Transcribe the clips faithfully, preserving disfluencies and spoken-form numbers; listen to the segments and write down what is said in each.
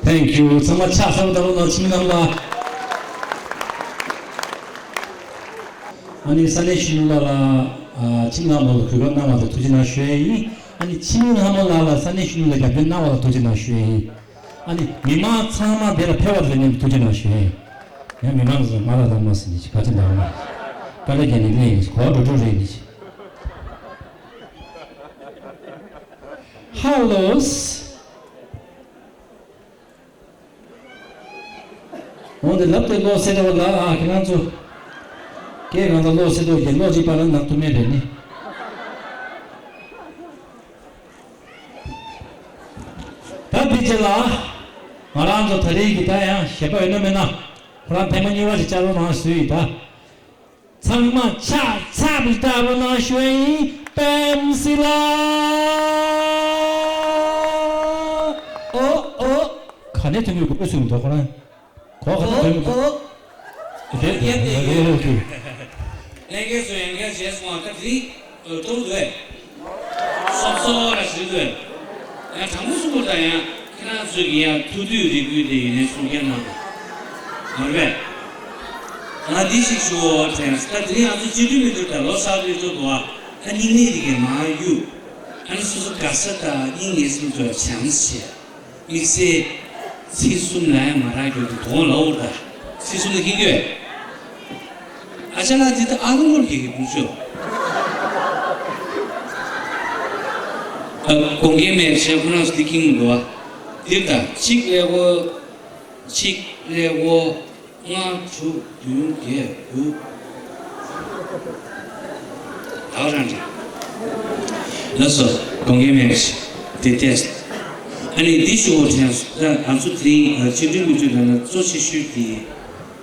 Thank you. ཚང་མ་ཕྱག་འཚལ་ལོ་ད་རོགས་གནང་། འཆི་མེད་ལྷ་མོ་ལགས། ཨ་ནི་ས་གནས་གཞོན་ནུ་ལགས་ལ་ཨ་འཆི་མེད་ལྷ་མོ་ལ་གོ་སྐབས་གནང་བ་དང་ཐུགས་རྗེ་གནང་ཞུ་ཡས་ཡིན། ཨ་ནི་འཆི་མེད་ལྷ་མོ་ལགས་ལ་ས་གནས་གཞོན་ནུ་ལ་རྒྱབ་སྐྱོར་གནང་བ་ལ་ཐུགས་རྗེ་གནང་ཞུ་ཡས་ཡིན། ཨ་ནི་མི་མང་ཚང་མ་དེ་ལ་ཕེབས་པ་དང་མཉམ་དུ་ཐུགས་རྗེ་གནང་ཞུ་ཡས་ཡིན། ཡང་མི་མང་ཚོ་མ་ལ་ལ་མ་ཟེར་ནི་ཅིག་ག་ཅི་འདྲ་བ་མ་རེད། ད་ལ་རྒྱ་ནི་ལས་ཡིན་གོ་བ་འགྲོ་འགྲོ་རེད་ནི་ཅིག་ཧ་ལོ། འོན་ཏེ་ལབ་སྟེ་བློ་གསལ་འདྲ་བ་ལ་ཨ་ཁྱེད་རང་ཚོ། སྐད་གང་དང་བློ་གསལ་འདྲ་བ་གྱི་བློ་གཅིག་པ་ལ་ནག་ཐུ་མེད་རེད་ནི། ད་འདི་རྗེས་ལ། ང་རང་ཚོ་ད་རེས་ཀྱི་ད་ཡང་ཞེད་པ་ཡོད་ན་མེད་ན། ཁོ་རང་ཐེངས་མ་གཉིས་པ་ཞིག་བཅར་རོགས་གནང་ཞུས་ཡིན་ད། ཚང་མ་ཕྱག་འཚལ་ལོ་ད་རོགས་གནང་ཞུ་ཡིན། པེམ་སི་ལགས། ཨོ་ཨོ། ག་ནས་ཐོན་གྱི་དགོས་གསུངས་འདུག་ཁོ་རང་། གོ་ཁ་ཐོན་གྱི་འདུག་ཨོ་ཨོ། དེ་ཡ་དེ་ཡ་ལྷན་རྒྱས་ཚོ་ཡང་བསྐྱར་བྱས་སོང་བ་ད་དེ་རིང་ཨ་སྟོང་དུ་བས། སོབ་སོབ་ར་ཞིག་དུས། ཡང་དྲང་པོ་གསུང་དགོས་ད་ཡང་ཁྱེད་རང་ཚོས་ཀྱི་ཡང་ཐུགས་འདོད་རེ་སྐུལ་དེ་ཡིན་ནའི་གསུང་རྒྱ་གནང་དང་། མ་རེད་པས། ང་འདི་ཞིག་ཞུ་འོ་དྲན་ད་དེ་རིང་ང་ཚོ་སྤྱི་འཐུས་མི་འདུག་ད་ལོ་གསར་དུ་འགྲོ་འདུག་ཨ། ད་སྙིང་ནད་དེ་གས་མ་གཡུག་ཨ་ནི་སོ་སོ་དགའ་ས་དང་སྙིང་ཉེ་སེམས་ཚོ་བྱམས་བྱས། དམིགས་བསལ། ཚིག་གསུམ་ལ་ཡང་མ་རག་རྒྱུ་དུ་དོང་ལ་འུར་ད། ཚིག་གསུམ་ལ་ཁེངས་རྒྱུ། ཨ་ཅག་ལགས་འདི་ད་ཨ་ལོ་མོར་གི་གི་བུ་ཆོ། ཨ་དགོངས་འགལ་མེད་བྱས་ཁོ་རང་ཚོ་འདི་ཁེངས་མི་འདུག་བ། འདིར་ད་གཅིག་ཀླད་ཀོར། གཅིག་ཀླད་ཀོར། ལྔ་དྲུག་བདུན་བརྒྱད་དགུ། ད་ག་རང་རེད། ལགས་སོ། དགོངས་འགལ་མེད་པ་ཞིག་དེ་ཏེས། ཨ་ནི་འདི་ཞུ་བ་དྲན་སོང་། ད་ང་ཚོ་དེ་རིང་སྤྱི་འཐུས་མི་འཐུས་ལ་ན་གཙོ་ཆེ་ཤོས་དེ་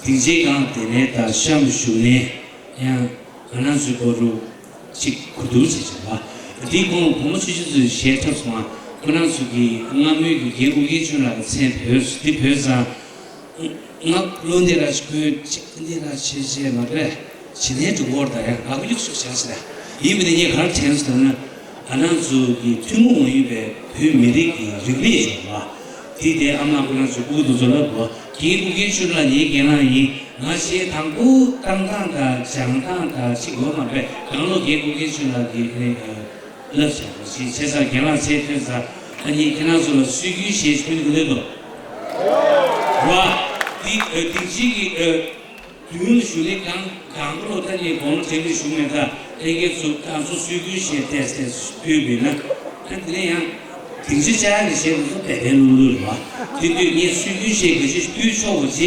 སྡིངས་ཆའི་སྒང་བསྡད་ནས་ད་གཤམ་བཞུགས་ནས་ཡང་ང་རང་ཚོའི་སྐོར་རུ་ཅིག་གོ་བསྡུར་བྱེད་བྱེད་པ། དེའི་གོང་གོང་མ་ཆོས་སྐྱིད་ཚོས་ཞལ་འཁྲབ་སོང་བ། ཁོ་རང་ཚོ་གི་སྔ་མོའི་གི་རྒན་ཨུ་རྒྱན་ཆོས་ལགས་ཀྱི་མཚན་བོས་འདི་བོས་ཙང་། ང་བློ་འདི་ར་ཞིག་ཁོའི་ཆེ་འདི་ར་ཆེ་ཆེ་མ་རེད། ཇི་ནས་འགྲོ་འོར་ད་ཡང་ང་ཁོ་ཡུག་ཤུགས་བྱ་ཞིག་ད་ཡིན་མིན་ནི་ངས་གར་དྲན་སོང་ན། ཨ་ནང་ཚོ་གི་ཐུན་མོང་མ་ཡིན་པའི་བོད་མི་རིགས་ཀྱི་རིག་གནས་བྱུང་བ། དེ་དེ་ཨ་མ་ཁོ་རང་ཚོ་སྐུ་དུ་ཚོ་ལབ་གོ་རྒན་ཨུ་རྒྱན་ཆོས་ལགས་ངའི་རྒན་ལགས་ཡིན། ང་ཞེས་དང་པོ་བཏང་སྟངས་དང་སྦྱང་སྟངས་དང་ཅིག་ཡོད་མ་རེད། གང་ལོ་རྒན་ཨུ་རྒྱན་ཆོས་ལགས་ཀྱི་ཨ་ནི། ལབ་བྱ་བ་ཞིག་བྱས་ཙང་རྒན་ལགས་ཚེ་ཐོན་ཙང་ཨ་ནི་ཁྱེད་རང་ཚོ་ལ་སྲོལ་རྒྱུན་ཞེས་ཞུ་ནི་གི་ལེགས་འདུག་ར། འདི་ཨ་སྡིངས་ཆའི་གི་ཨ་མདུན་ལ་བཞུགས་ནས་གང་གང་གོ་ལོ་ད་ནི་དགོང་ལོ་དྲན་པའི་བཞུགས་མེད་ད་ལྷན་རྒྱས་ཚོ་ང་ཚོ་སྲོལ་རྒྱུན་ཞེས་བལྟས་ཏེ་སྤོས་པས་ན་ཨ་དེ་ནས་ཡང་སྡིངས་ཆ་བཅའ་ནས་བཞེས་དུས་སུ་བལ་བལ་ལུག་ལུག་རེད་བ། དེ་དུས་ངས་སྲོལ་རྒྱུན་ཞེས་ག་ཅི་སྤོས་ཆོག་པ་བྱས་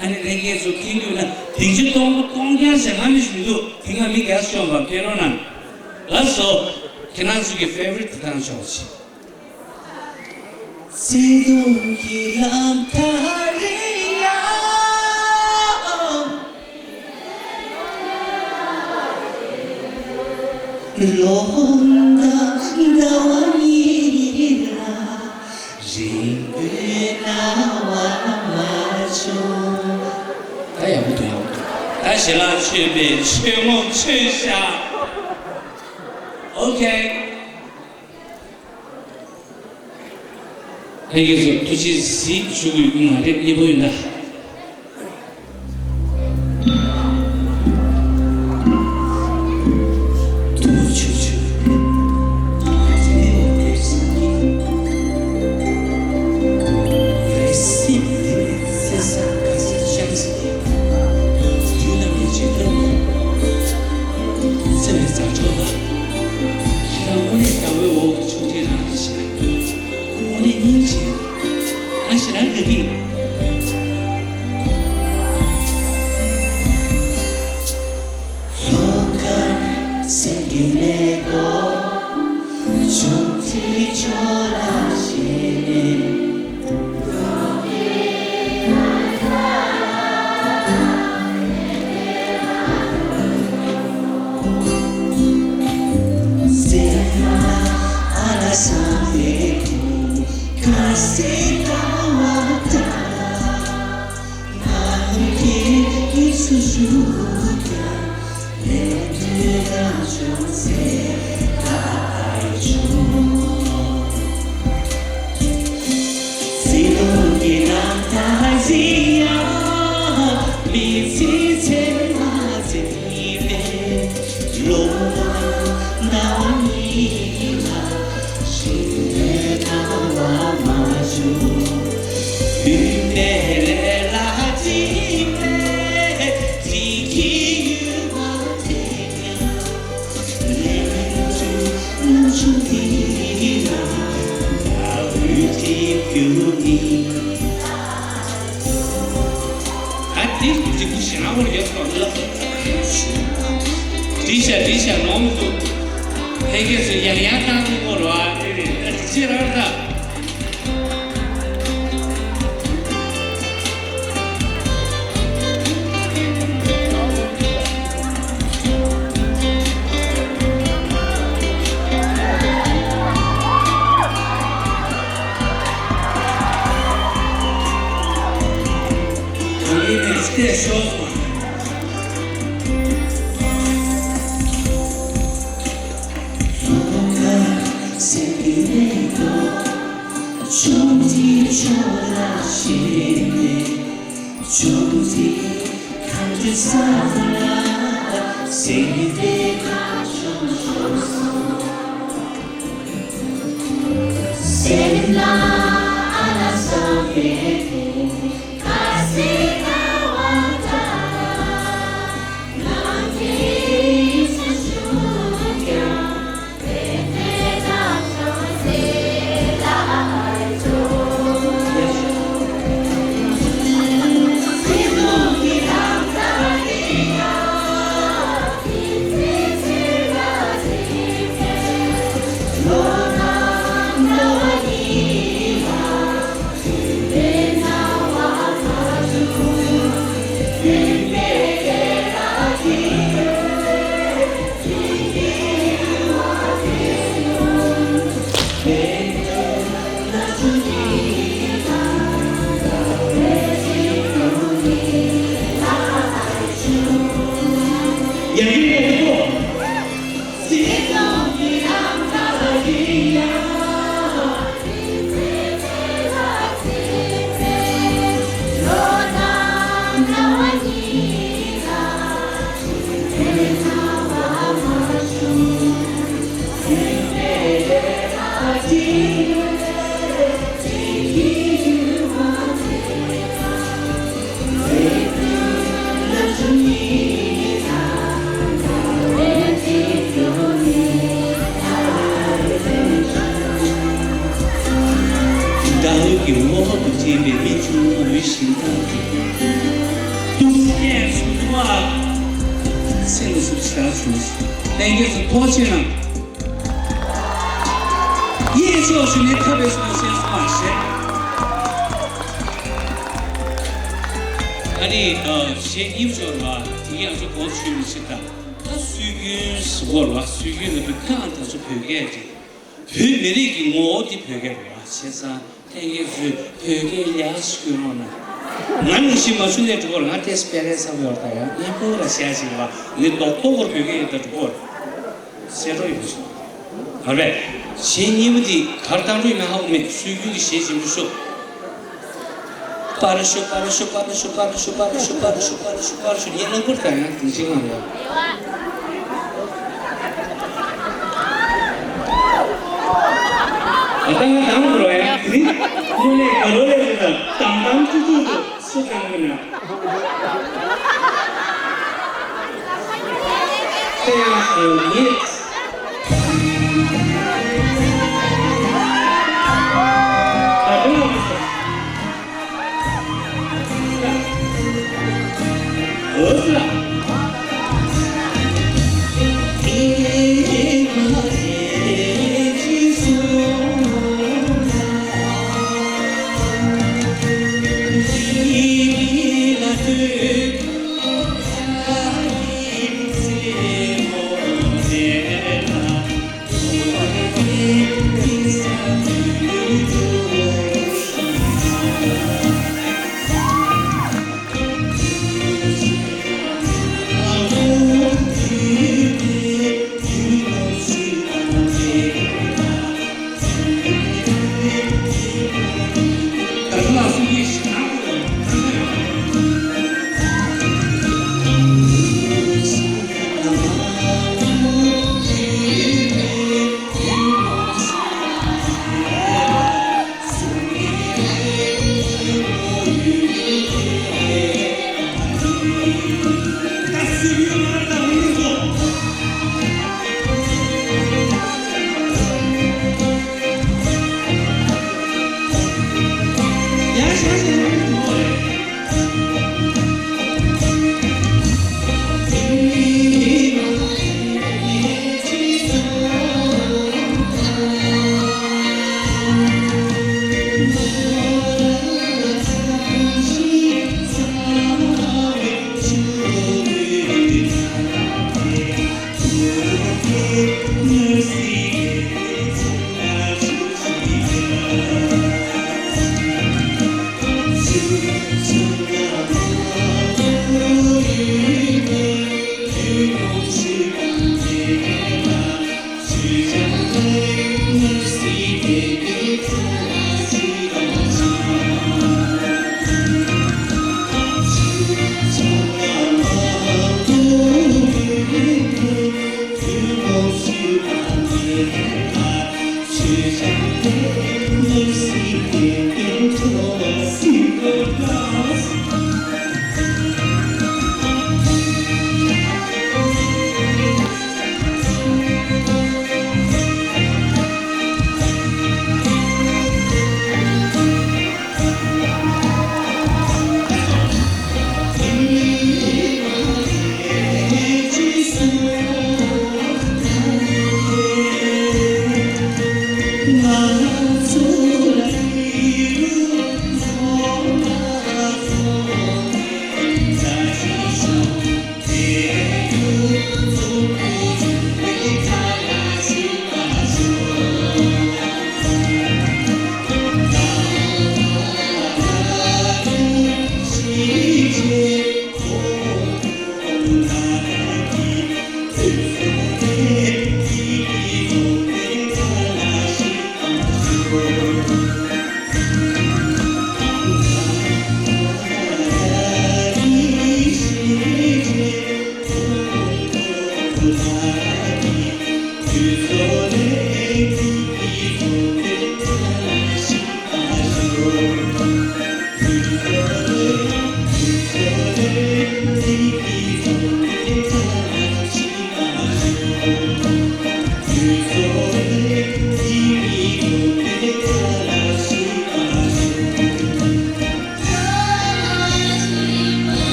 ཨ་ནི་ལྷན་རྒྱས་ཚོ་མཁྱེན་དུས་ན་སྡིངས་ཆ་སྟོང་པ་སྟོང་རྐྱང་ཞེས་ང་མི་ཞིག་མི་འདུག་དེ་སྔ་མི་རྒྱ་སོང་བ་ཕེབས་རོགས་གནང་། ལགས་སོ། ཁྱེད་རང་ཚོ་གི་ཕེ་ཝ་རི་ཊི་དེ་བཏང་ཆོག་ཅིག་བརྩེ་དུང་གི་ལམ་ཐག་རིང་ཡང་། ལོ་འདབ་ཟླ་བ་གཉིས་ལ་རིང་པོའི་སྣང་བ་མ་བྱུང་། ད་ཡག་པོ་འདུག་ཡག་པོ་འདུག་ད་ཞལ་ལག་མཆོད་པའི་མཆོད་ངོ་མཆོད་བཞག་ཨོ་ཁེ། ལྷན་རྒྱས་ཚོ་ཐུགས་རྗེ་གཟིགས་ཞུ་དགོས་ཀྱི་མ་རེད། སླེབས་པོ་ཡིན་ད། དངོས་གནས་སྙིང་རྗེ། ཨ་ཞེ་དྲག་དགའ་གི། ཨ་དེ་འབྲས་བུ་ཞེ་དྲག་བོར་ཡོད་པ་ལ། འགྲིག་ཤག་འགྲིག་ཤག་ནོར་མི་འདུག་ཕལ་སྐད་ཚོས་ཡང་ཡང་བཏང་གི་ཡོད་རེད་བ། དེ་རེད། ཨ་ཅེ་རང་ད། ཟླ་འོད་ཀྱི་འོད་དཔག་ཏུ་བརྗིད་པའི་མི་ཆུང་ངུ་བཞིན་དུ། ཏུ་སྐྱེས་སུ་ཐོགས། སེམས་སུ་ཆགས་སུ། ལྷན་སྐྱེས་སུ་ཐོགས་ཆེ་ན། གཡས་ཕྱོགས་སུ་ནི་ཐར་པའི་གསུང་ཞེས་གསུངས་པ་ཞེས། ཨ་ནི་གཞས་གཉིས་ཤོར་བ་དེ་ཡང་ཚོ་གོ་ཆུ་མི་ཤེས་ད། ད་སྲོལ་རྒྱུན་ཟེར་བ་ལ་སྲོལ་རྒྱུན་ལ་བུ་ཁ་ད་ཚོ་བོད་སྐད་རེད། བོད་མི་རིགས་ཀྱི་ངོ་བོ་དེ་བོད་སྐད་རེད་བ། བྱས་ཙང་ལྷན་རྒྱས་ཚོས་བོད་སྐད་ཡག་ཤོད་རོགས་གནང་། ང་ནང་བཞིན་མ་བྱུང་ནས་འགྲོ་བར་ང་ཏེས་སྤེ་རའི་ས་བོད་ད་ཡང་ཉན་པོ་ར་བཤད་ཅིག་ལ་ནི་རྡོག་རྡོག་བར་བོད་སྐད་ཡོད་ད་འགྲོ་བར་བཤད་རོགས་ཡོད་ཤོག་ཧ་རེད། གཞས་གཉིས་པ་དེ་གར་བཏང་རོགས་མེད་ཧ་གོ་མེད། སྲོལ་རྒྱུན་གྱི་གཞས་ཆེན་པོ་ཤོག་པར་ཤོ་པར་ཤོ་པར་ཤོ་པར་ཤོ་ངས་རྣམ་པར་དང་ཡང་དེང་ཕྱིན་ངང་ལ། ད་ལྟ་ང་དང་པོ་རོ་ཡང་དེ་ནི་དངོས་གནས་དགའ་ལོ་ལས་ཀྱི་དང་དང་ཀྲུ་ཀྲུ་ཀྲུ་སུ་གང་གི་ན། དེ་ཡང་ངེད། ད་དུང་ང་མི་ཚོ།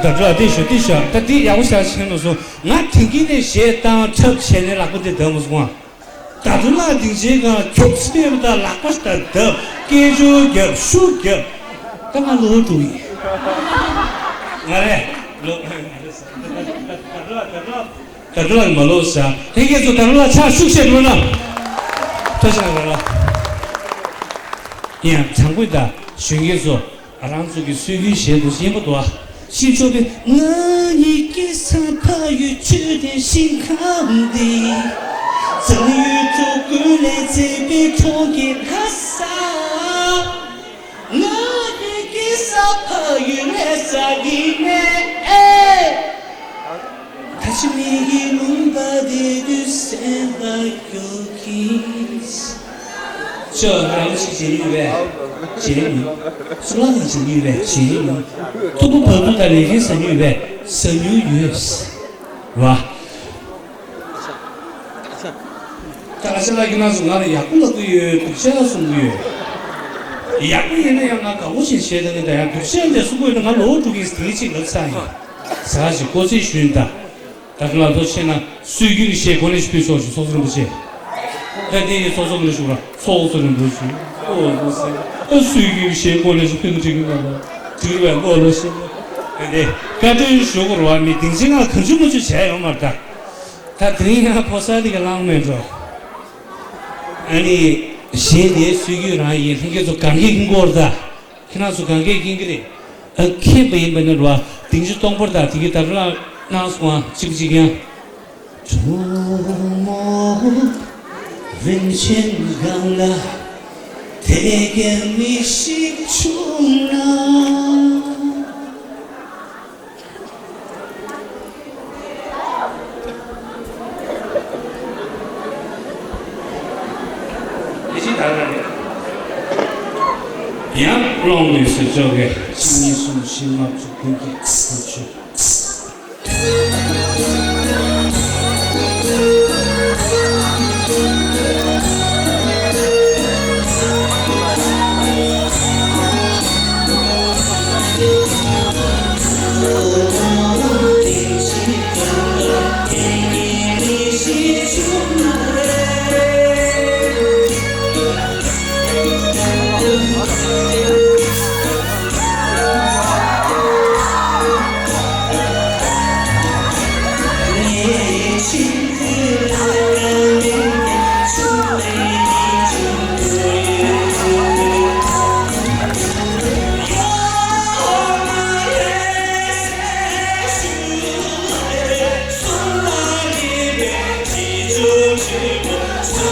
ད་ད་ད་དེ་ཤོད་དེ་ཤོད། ད་དེ་ཡག་པོ་ཞིག་བྱས་ནས་སོང་། ང་དེང་གི་ནས་གཞས་བཏང་འཁྲབ་བྱས་ནས་ལག་པ་དེ་བརྡབ་མ་སོང་ཨ། ད་དུང་ལ་སྡིངས་ཆའི་སྒང་ཁྱུག་ཙམ་ཕེབས་པ་དང་ལག་པ་ཞིག་ད་བརྡབ། སྐད་ཅོར་རྒྱབ། ཤུགས་རྒྱབ། ད་ང་ལོག་འགྲོ་གི་ཡིན། ང་རེད། ལོག་ད་དུང་ལ་མ་ལོག་ཟ། ལྷན་རྒྱས་ཚོ་ད་དུང་ལ་ཕྱག་ཤུགས་ཆེ་འགྲོ་ན། ཐུགས་རྗེ་གནང་རོགས་ལ། ཡིན་ཡང་དྲང་པོ་ཡིན་ད། གཞོན་སྐྱེས་ཚོ། ང་རང་ཚོ་གི་སྲོལ་རྒྱུན་གཞས་འདུག་སེ་ཡིན་པ་འདུག་ཨ། ཤིང་ཕྱུགས་པའི་ང་ཡི་སྐྱེས་ས་ཕ་ཡུལ་ཆོས་ལྡན་ཞིང་ཁམས་འདི། བྱང་ཡུལ་གཙོ་ཀུན་ལས་མཛེས་པའི་གྲོང་ཁྱེར་ལྷ་ས། ང་ཡི་སྐྱེས་ས་ཕ་ཡུལ་ལྷ་ས་ཡིན་ནས། ད་ཕྱི་མིག་གི་ལུང་པ་དེ་དུས་སེམས་པ་སྐྱོ་གི། ཅོ་རང་ཞིག་བྱེད་ཡུལ་བས་བྱེད་ཡུལ། སུ་ལ་ནི་བྱེད་ཡུལ་བས་བྱེད་ཡུལ། ཐུག་པ་བབ་ཐུག་དང་ལས་ཀའི་ཟ་ཡུལ་བས་ཟ་ཡུལ་ཡོད། བ། ད་ཨ་ཅག་ལགས་ཀྱིས་ང་ཚོ་ང་ལ་ཡག་པོ་ལབ་ཀྱི་ཡོད། སྡུག་ཅག་གསུང་གི་ཡོད། ཡག་པོ་ཡིན་ན་ཡང་ང་དགའ་པོ་ཞིག་བྱས་ད་ནི་ད་ཡང་སྡུག་ཅག་འདྲ་གསུང་གི་ཡོད་ན་ང་ལོག་འགྲོ་གི་ཡིན་ཟེར་དེ་གཅིག་ལབ་ཚར་ཡིན། ཟ་ཞིག་ཀོ་ཚེ་ཞུས་ད། ད་ཁྱེད་ལ་ཐུགས་ཆེ་ན་སྲོལ་རྒྱུན་གྱི་གཞས་གོ་ལེ་ཞིག་ཕུལ་ཆོག་ཞིག་ཚོགས་གཙོ་རིན་པོ་ཆེ། ད་དེ་ཡི་ཚོགས་གཙོ་རིན་པོ་ཆེ་ལ་ཚོགས་གཙོ་རིན་པོ་ཆེ། ཨོ་ལོ་སེ། ད་སྲོལ་རྒྱུན་གྱི་གཞས་གོ་ལེ་ཞིག་ཕུལ་གི་འགྲིག་གི་མ་རེད། འགྲིག་པས་ཨོ་ལོ་སེ། ད་དེ་བཀའ་དྲིན་ཞུ་དགོས་རེད་བ། མི་སྡིངས་ཆའི་ནང་གང་བྱུང་མང་བྱུང་བྱས་ཡོང་མ་རེད་ད། ད་དེ་རིང་ཡང་ཕོ་གསར་དེ་ག་ལངས་མེད་འགྲོ། ཨ་ནི་གཞས་དེ་སྲོལ་རྒྱུན་རང་ཡིན། ལྷན་རྒྱས་ཚོ་གང་གས་ཀྱིན་གོ་རེད་ད། ཁྱེད་རང་ཚོ་གང་གས་ཀྱིན་གྱི་རེད། ཨ་མཁྱེན་པ་ཡིན་པ་ནི་རེད་བ། སྡིངས་ཆ་སྟོང་པར་དང་དེ་གའི་ད་རུ་ལ་གནང་སོང་ཨ། གཅིག་པ་གཅིག་རྐྱང་། གྲོགས་མོ་རིན་ཆེན་སྒང་ལ་དེ་གའི་མི་ཞིག་བྱུང་ན། དེ་བཞིན་ད་རེས་ཡང་ཀློང་ནས་ཟེར་ཆོག་གི། གཅིག་གཉིས་གསུམ་བཞི་ལྔ་དྲུག་བདུན་བརྒྱད་དགུ་བཅུ།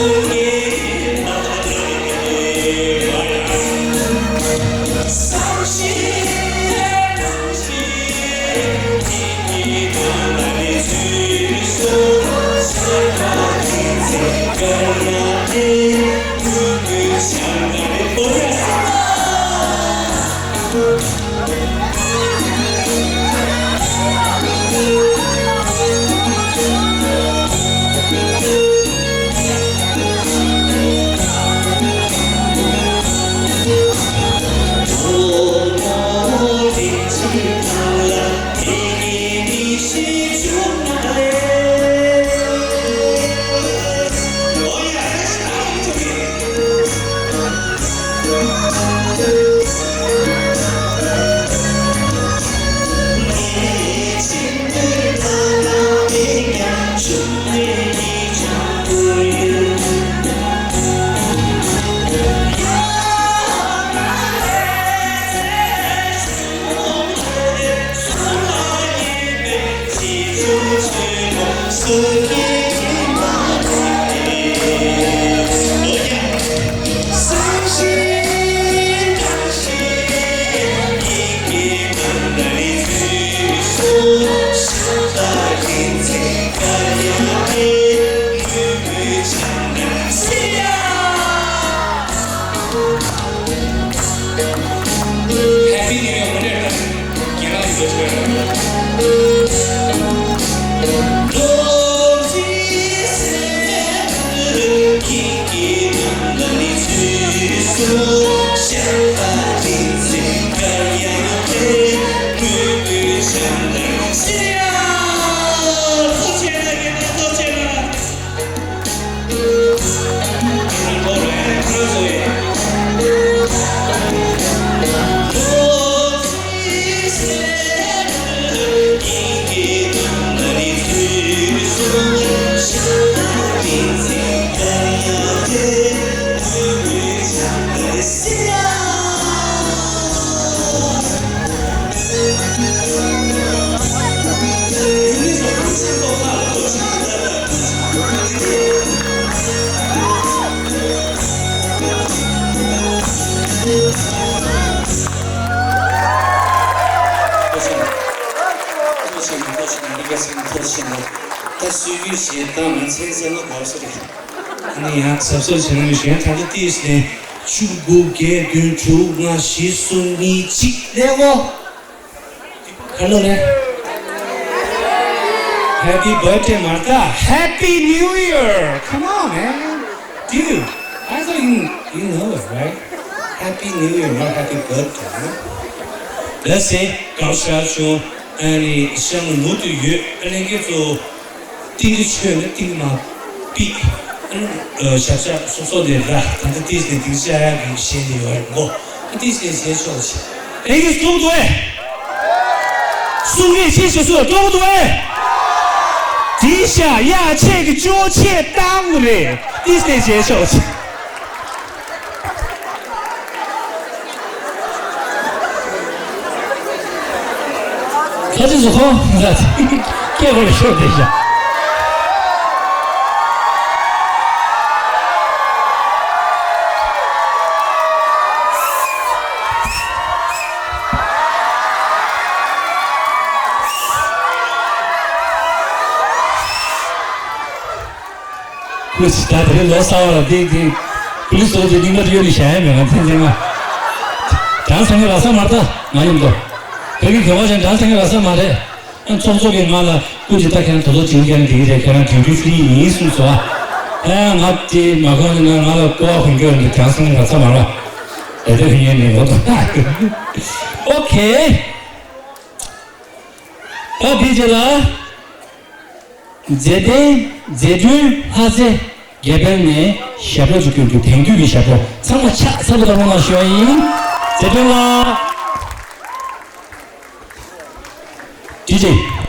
Happy New Year. ད་སུས་རྒྱུས་བྱེད་སྟངས་ང་ཚན་ཚན་ལ་གོ་ས་རེད། ཨ་ནི་ཡང་གཟབ་གཟབ་བྱེད་རང་གཞན་ད་ལྟ་ཏིས་ནས་བཅུ་དགུ་བརྒྱད་བདུན་དྲུག་ལྔ་བཞི་གསུམ་གཉིས་གཅིག་ལེགས་འོ། ཁ་ལོ་རེད། Happy birthday Martha. Happy New Year. Come on, man. Dude, I thought you, you know it, right? Happy New Year, not happy birthday, huh? Let's say, གང་ཤར་བྱུང་། ཨ་ནི་ཤང་མུ་དུ་ཡོད། ཨ་ནི་ཀི་ཚོ། ཏིང་གི་ཆོས་ནི་ཏིང་མ་པི། ཨ་ནི་ཞབས་ཞབས་སོ་སོ་ནས་ར། ད་ལྟ་ཏིས་ནས་ཏིང་ཤ་ཡ་གི་ཤེས་ནི་ཡོད་མགོ། ཏིས་ནས་བྱེད་ཆོག་ཆེ། ཨེ་གི་སྟོང་དུ་ཨེ། གསུང་གི་ཆེ་ཆེ་སུ་སྟོང་དུ་ཨེ། ཏིང་ཤ་ཡ་ཆེ་གི་ཅོ་ཆེ་བཏང་རེད། ཏིས་ནས་བྱེད་ཆོག་ཆེ། ཁ་ཅིག་སུ་ཁོང་ལ་སྐད་བར་ཤོར་བསྡད་ཤག་ཁུ་ཅི་ད་དེ་ལོ་གསར་བ་ལ་དེ་དེ་པུ་ལི་སི་ཚོ་དེ་རྙིང་པ་ཡོད་ནི་བྱ་ཡ་མེད། ང་ཚན་ཚན་ང་གྲངས་ཚང་གི་ར་ས་མ་རེད། ད་ང་ཡིན་དོ། བོད་ཀྱི་གྱོད་པ་ཅན་གྲངས་ཚང་གི་ར་ས་མ་རེད། ཨ་ཚོགས་གཙོ་གིས་ང་ལ་ཀུན་གྱིས་ད་ཁྱེད་རང་དོ་དོ་དྲིན་ཁྱེད་རང་འགྲིག་གི་རེད། ཁྱེད་རང་ཌིའུ་ཊི་ཧྥི་རི་ཡིན་གསུངས་སོང་ཨ། ཨ་ང་དེ་མ་གོ་ནི་ང་ང་ལ་ཀོ་བ་གོན་གྱི་ཡོད་འདི་གྲངས་ཚང་གི་ར་ས་མ་རེད། དེ་དེ་ཧི་ཡན་ནི་ངོ་དོ། ཨོ་ཁེ། ད་དེ་རྗེས་ལ། མཛེས་ལྡན་མཛེས་སྒྲོན་ལྷ་རྩེ་དགེ་འཕེལ་ནས་ཞབས་བྲོ་ཅིག་སྐྱོན་རྒྱུ། དེང་དུས་ཀྱི་ཞབས་བྲོ་ཚང་མ་ཕྱག་འཚལ་ལོ་ལོ་ལ་ཞུ་བ་ཡིན། མཛེས་སྒྲོན་ལགས། ཌི་ཇེ།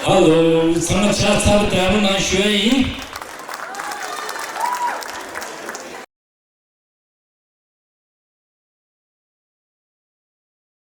ཧ་ལོ། ཚང་མ་ཕྱག་འཚལ་བའི་བརྡ་པོ་གནང་ཞུ་ཡ་ཡིན།